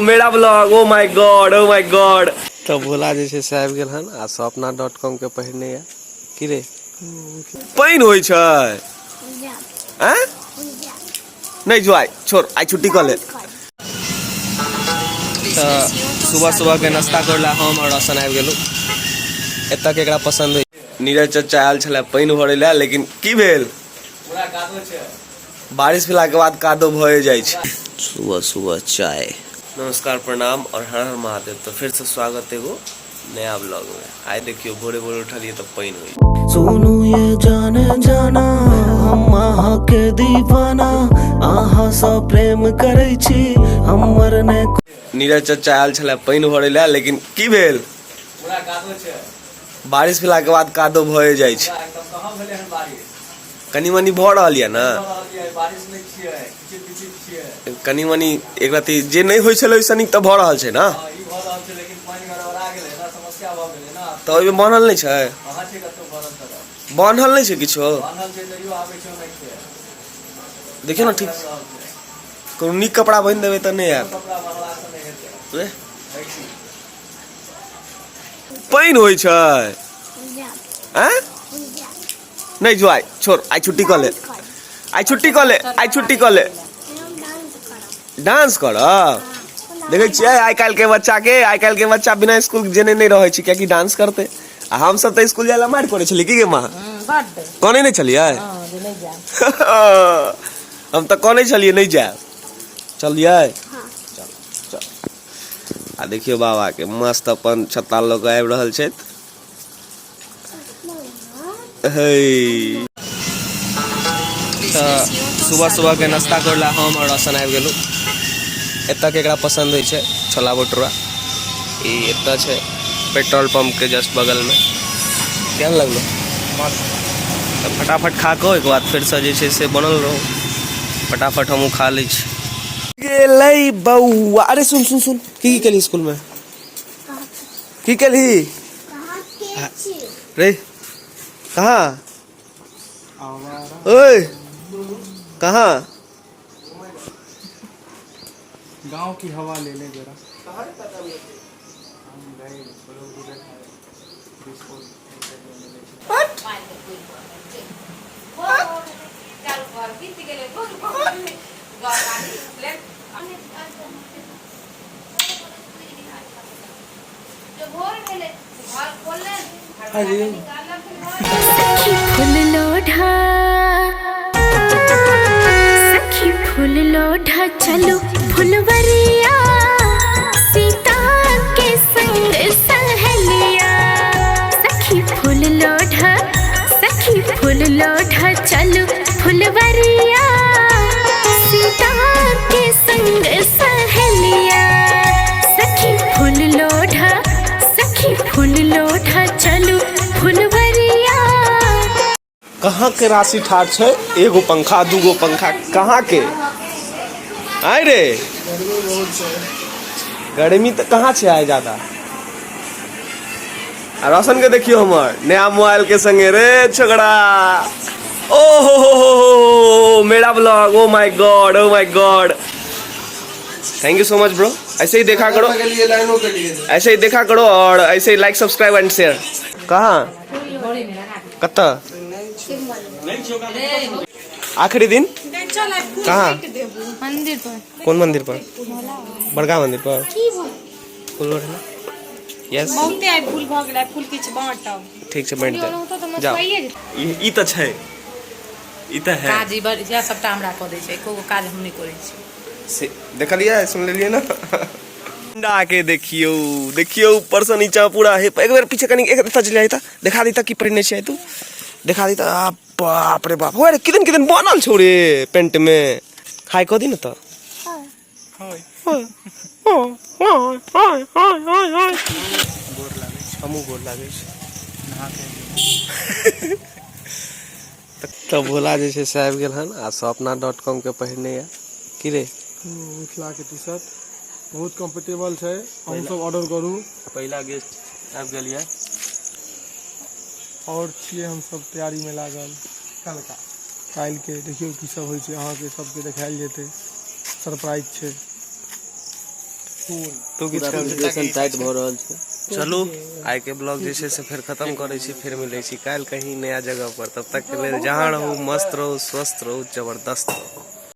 मेरा blog, oh my god, oh my god. तऽ भोला जे छै से आबि गेल हन आ सपना डॉट कॉम के पहिरने यऽ की रे? पानि होइ छै? आँय? नहि जो आइ, छोड़, आइ छुट्टी कऽ ले। तऽ सुबह सुबह के नाश्ता करै लए हम और रोशन आबि गेलहुँ। एतऽ के एकरा पसन्द होइ। नीरज चचा आयल छलै पानि भरै लए, लेकिन की भेल, बारिश भेला के बाद कादो भए जाइ छै। सुबह सुबह चाय। नमस्कार, प्रणाम और हर हर महादेव। तो फिर से स्वागत एगो नया ब्लॉग में। आइ देखियो भोरे भोरे उठलिए तऽ पानि होइ। सोनू ये जाने जाना, हम अहाँ के दीवाना, अहाँ सँ प्रेम करै छी हमर ने। नीरज चचा आयल छलै पानि भरै लए, लेकिन की भेल, बारिश भेला के बाद कादो भए जाइ छै। कनि मनि भऽ रहल यऽ ने, कनि मनि एक रति जे नहि होइ छलै ओहिसँ नीक तऽ भऽ रहल छै ने। तऽ ओहिमे बान्हल नहि छै, बान्हल नहि छै किछो। देखियौ ने, ठीक कोनो नीक कपड़ा बान्हि देबै तऽ नहि आयत। पानि होइ छै? आँय? नहि जो आइ, छोड़, आइ छुट्टी कऽ ले, आइ छुट्टी कऽ ले, आइ छुट्टी कऽ ले। डांस करब। देखै छियै आइ काल्हि के बच्चा के, आइ काल्हि के बच्चा बिना स्कूल जेने नहि रहै छै, कियाकि डांस करतै। आ हमसब तऽ स्कूल जाइ लए मारि करै छलियै। की गे माँ, कनै नहि छलियै? हम तऽ कनै छलियै, नहि जायब। चलियै, चल चल। आ देखियौ बाबा के मस्त अपन छत्ता लऽ कऽ आबि रहल छथि। हे, तऽ सुबह सुबह के नाश्ता करै लए हम और रोशन आबि गेलहुँ। एतऽ के एकरा पसन्द होइ छै छोला भटूरा। ई एतऽ छै पेट्रोल पंप के जस्ट बगलमे। केहन लगलो? तऽ फटाफट खा कऽ ओहिके बाद फेरसँ जे छै से बनल रहू। फटाफट हमहूँ खा लै छी। गेलै बौआ। अरे सुन सुन सुन, की की केलही स्कूल में? की केलही रे? कहाँ? ओए, कहाँ? गांव की हवा ले ले जरा। सखी फूल लोढ़ा, सखी फूल लोढ़ा चलो फुलवरिया, सीता के संग सहेलिया। सखी फूल लोढ़ा, सखी फूल लोढ़ा चलो फुलवरिया, सीता के संग सहेलिया। सखी फूल लोढ़ा, सखी फूल लोढ़ा चलो फुलवरिया। कहाँ के राशि ठाठ छै? एगो पंखा, दूगो पंखा कहाँ के? आय रे, गर्मी तऽ कहाँ छै आइ ज्यादा। आ रोशन के देखियो हमर नया मोबाइल के संगे। रे छोकरा, ओ हो हो हो हो, मेरा blog, oh my god, oh my god. Thank you so much bro. ऐसे ही देखा करो, ऐसे ही देखा करो और ऐसे ही लाइक, सब्सक्राइब एंड शेयर। कहाँ कतऽ आखिरी दिन? कहाँ? मंदिर पर। कोन मंदिर पर? बड़का मंदिर पर फूल लोढ़े? यस। बहुते आइ फूल भऽ गेलै, फूल किछु बाँटब। ठीक छै, बाँटि ओनाहितो दे। तऽ जाओ। मसुआइए जेतै। ई तऽ छै, ई तऽ है। काज ई बड़ इएह सबटा हमरा कऽ दै छै, एको गो काज हम नहि करै छी। से देखलियै, सुन लेलियै ने? अंडा के देखियौ, देखियौ ऊपर से नीचा पूरा। हे, एक बेर पीछे कनी एक एतऽ चलि जाय तऽ देखा दी तऽ की पहिरने छियै तू, देखा दी तऽ। आ बाप रे बाप, हो रे, किदन किदन बनल छौ रे पेंट में। हाय कऽ दी ने तऽ। हमहूँ गोर लागै छी। तऽ भोला जे छै से आबि गेल हन आ सपना डॉट कॉम के पहिरने यऽ। की रे? मिथिला के टी शर्ट बहुत कम्फर्टेबल छै, अहूँ सब ऑर्डर करू। पहिला गेस्ट आबि गेल यऽ। और छियै हम सब तैयारी में लागल कलका काल्हि के। देखियौ की सब होइ छै, अहाँके सबके देखायल जेतै, सरप्राइज छै। फूल। तू किछु पूरा प्रिपरेशन टाइट भऽ रहल छै। चलू, आइ के ब्लॉग जे छै से फेर खत्म करै छी। फेर मिलै छी काल्हि कहीं नया जगह पर। तब तक के लेल जहाँ रहू, मस्त रहू, स्वस्थ रहू, जबरदस्त रहू।